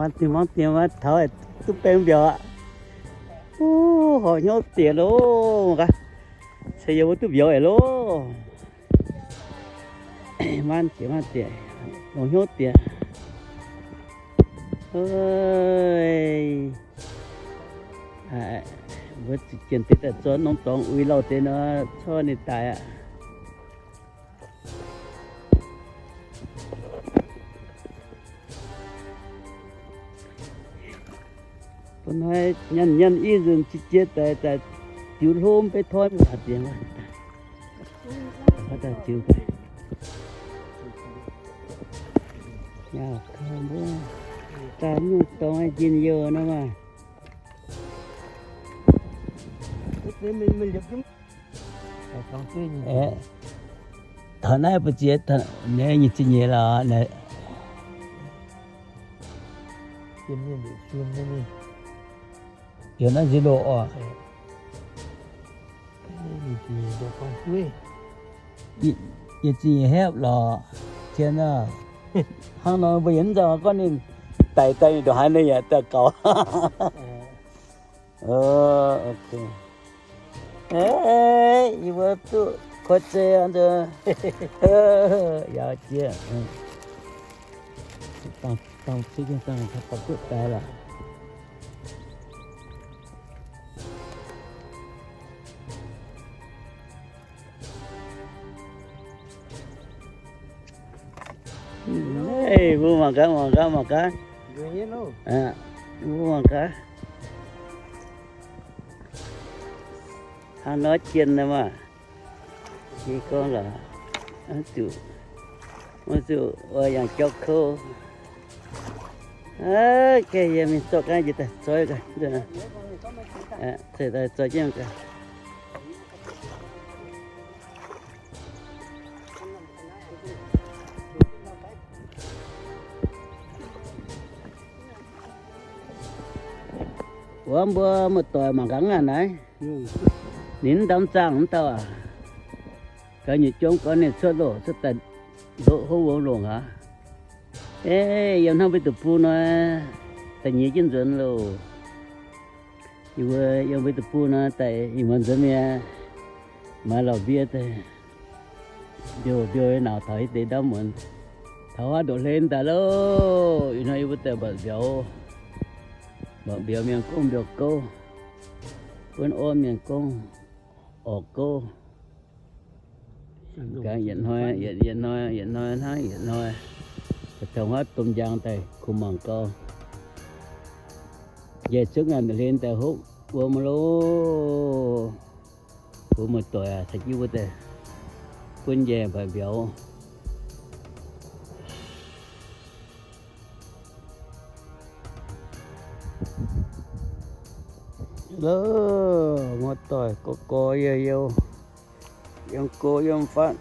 Mangc diex, mangc diex, mangc taux duqv baeng mbiauz aqv. Horpc hnyouv diex loh, mangc gaax. Se yie mbuo duqv mbiauz aqv loh. Mangc diex, mangc diex, longc hnyouv diex. Mbuo ziouc jienv deix daaih zorqv norm dorngx uix lauh deix nor, corc ninh daic aqv. Bun hnoi nyanc nyanc i nzunc qiex jiez daaih, daaih diux hlo mv beiv toi mv baac diex. Daaih diux. Yaac kaux mbuo daaih nyungc dorngx njien-youh nor maah. Taux naaiv mbu'ziex, nyei nyei zinh nyeiz lorqc. Yiem naaiv zero oc. Yietc zinh yietc hepv lorqc. Tien aav, hnangv nor mbuo yaac mv nzauh gorngv ninh daic daaih ninh ndongc haaix ninh yaac daaih gaux. Ok. Yie mbuo duqv kuv zei nzunc. Yaac jiex. Dangh, dangh, dangh, dangh duqv daaih lorqc. Mbuo mangc gaax, mangc gaax, mangc gaax. Mbuo mangc gaax. Hnangv nor jien nor maah. Yie gorngv lorqc, zuqc, zuqc oix yangh jauv kouv. Gaengh yie mingh zorqv ga'naaiv njiec daaih zoi gaax. Zeiz daaih zoi jienv gaax. Wuov mbuo muoz-doic mangc gaax naaiv. Ninh mv ndamv zaangh mv dauh aac. Gaax nyei jomv gorngv ninh cuotv loh cuotv daaih ndoqv hov wuom longc aqv. Ei, yiem hnangv mbuo duqv bung nor, da'nyeic jienv nzuonx loh. Yie mbuo yiem mbuo duqv bung nor, daaih ih muonz nzuonx mi'aqv. Maaih lauh mbie daaih mbiouh mbiouh nauz taux yie deix ndamv muonz. Taux haav ndoqv hlen daaih loh. Ih hnoi yie mbuo daaih mbatc mbiauz, mbatc mbiauz mienh gouv mbiauz gouv, buonv orv mienh gouv orqc gouv. Gaax yietc hnoi, yietc, yietc hnoi, yietc hnoi hnangv yietc hnoi. Taux haav domh njang daaih kuh mangc gau. Njaih cuotv ngaanc hlen daaih hopv wuom loh. Mbuo muoz-doic aac, caux jienv mbuo daaih buonv njaih mbatc mbiauz. Loh, muoz-doic gorx gorx youz youz, yiem go yiem fatv,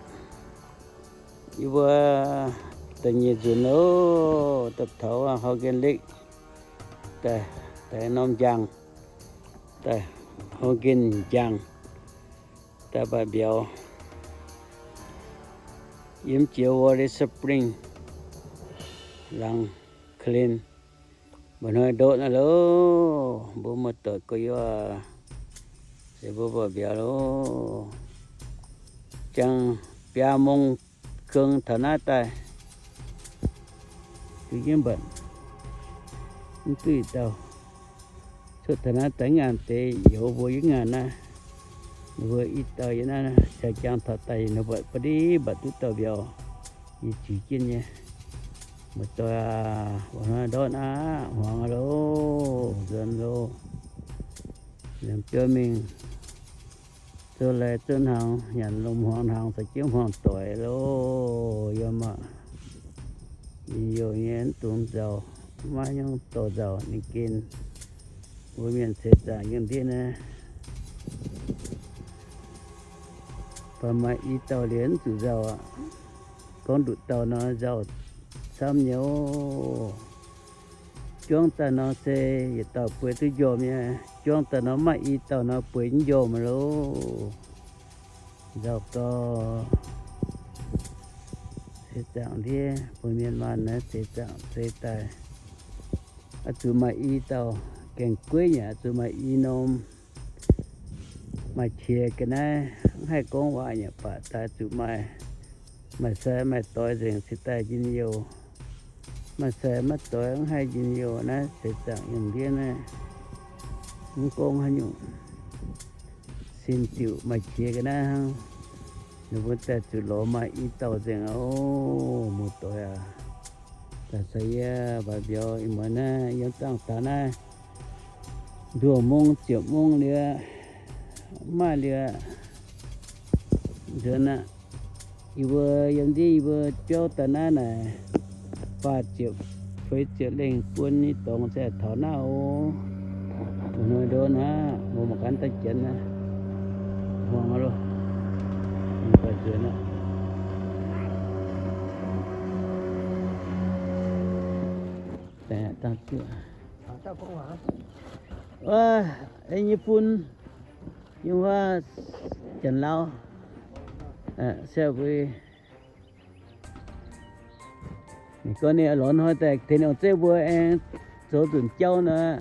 yie mbuo da'nyeic nzunc loh, daaih taux Hau Nqen Lake, daaih, daaih norm njang, daaih Hau Nqen njang, daaih mbatc mbiauz. Yiem jiex Valley Spring, laangz Clean. Mba'hnoi ndoqv naaiv loh, mbuo muoz-doic gorx-youz, se mbuo mbatc mbiauz loh. Jangx biaa mong keng taux naaiv daaih, duqv jienv mbatc, mv duqv i dauh. Cuotv taux naaiv daaih ngaanc deix youz mbuo yie ngaanc naaiv, ninh mbuo i dauh yie naaiv caux jangx taux daaih ninh mbatc ba'div mbatc duqv dauh mbiauz, yie ziux jienv nyei. Muoz-doic aac, mbuo hnoi ndortv aqv, hmuangx loh, nzuonx loh, nzuonx biauv mingh. Zoux laih zoux hnaangx, nyanc lomc hmuangx hnaangx caux jienv hmuangx doic loh, yiem maah. Njien-youh nyei, mv dungx nzauh, maiv nyungc dorh nzauh ninh gen. Mbuo mienh seix zaangc yiem ndiev naaiv, baac maaih i dauh liuz mv zuqc nzauh aqv. Gorngv nduqc dauh nor nzauh camv nyei oc. Juangv daaih nor se yietc dauh bueix duqv njormh nyei. Juangv daaih nor maaih i dauh nor bueix mv njormh loh. Nzauh gau. Seix zaangc ndiev, bun mienh maanh naaiv seix zaangc seix daaih. oix zuqc maaih i dauh gaengh gueiv nyei, oix zuqc maaih i norm, maaih qiex ga'naaiv, mv haih gorngv waac nyei baac daaih zuqc maaih, maaih sai maaih doix nzengc cingx daaih njien-youh. Maaih sai maiv doix mv haih njien-youh naaiv seix zaangc yiem ndiev naaiv, mv gorngv haaix nyungc. Sin diuc maaih qiex ga'naaiv hnangv. Ninh mbuo daaih zuqc lorz maaih i dauh nzengc aqv. Muoz-doic aac, daaih caux yie mbaac mbiauz ih muonz naaiv yiem dangh daaih naaiv nduoh mungv ziepc mungv liuz, mv maaih liuz, nzuonx aqv. Yie mbuo yiem ndiev yie mbuo biauv daaih naaiv naaic, faah ziepc, feix ziepc lengh buon nyei dorngx se taux naaiv oc. Mbuo hnoi ndo naaiv, mbuo mangc gaax daaih janx naaiv, hmuangx loh, mbuo nzuonx aqv. Dangh, dangh, wuov, nyei bun, nyei huaav, janx-lauh, se mbuo ninh gorngv ninh lorz hnoi daaih tengx ong zeiv mbuo aengx zoux nzunc jauv nor,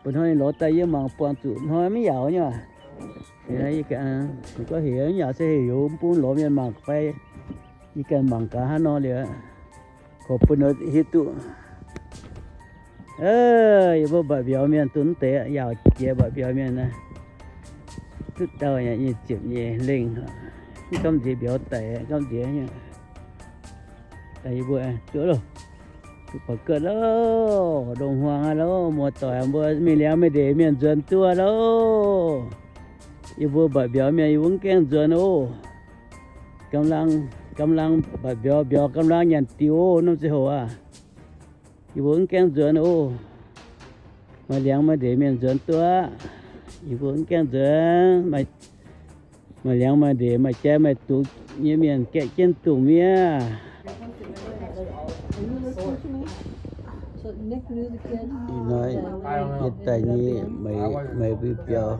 bun hnoi ninh lorz daaih yie mangc buangh zuqc hnoi maiv yaauc nyei aac. Ninh gorngv heuc mv yaauc se heuc youz mv bun lorz mienh mangc fai yie ganh mangc gaax hnangv nor liuz, korv bun hiuv duqv. Yie mbuo mbaac mbiauz mienh duqv deix yaauc jiex mbaac mbiauz mienh naaiv, duqv dauh nyei ziepc nyeic lengh, mv gamh nziex mbiauz daic, gamh nziex nyei. Yie mbuo duqv loh, duqv baac gauh loh, ndongc hmuangx aqv loh, muoz-doic mbuo mingh liangx maaih ndeic mienh nzuonx duqv loh. Yie mbuo mbaac mbiauz mienh yie mbuo mv gaengh nzuonx oc. Gamh laangh, gamh laangh mbaac mbiauz, mbiauz gamh laangh nyanc diuc oc, norm ziangh hoc aac. Yie mbuo mv gaengh nzuonx oc. Maaih liangx maaih ndeic mienh nzuonx duqv aqv. Yie mbuo mv gaengh nzuonx. Maaih liangx maaih ndeic, maaih jai maaih dungz nyei mienh gaeqv jienv dungz mi'aqv. Ih hnoi yie daaih nyei meih, meih mbuo biauv,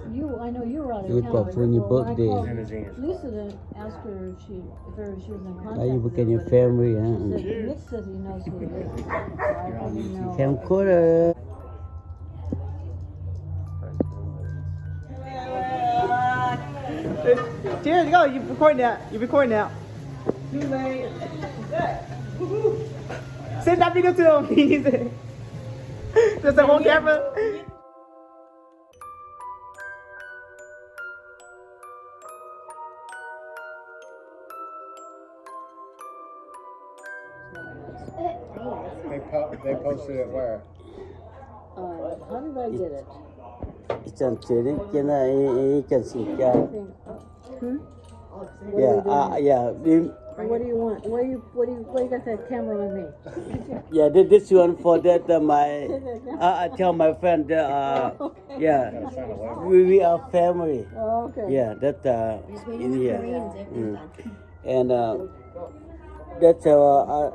yie gorqv-fun nyei birthday. Naaiv yie mbuo ganh nyei family aqv. Camcorder. Dude, go. You recording now? You recording now? Send that video to him. There's a whole camera. They po-, they posted it where? Uh, how did I get it? Ih zanc zueiz jienv naaiv, ih zanc sing jaa. Hmm? What are you doing? Yeah, uh, yeah. What do you want? What do you, what do you, what you got that camera on me? Yeah, thi-, this one for that, uh, my, uh, I tell my friend that, uh, oh, okay. Yeah, we, we are family. Oh, okay. Yeah, that, uh, in here. Mm. And, uh, that's, uh, uh,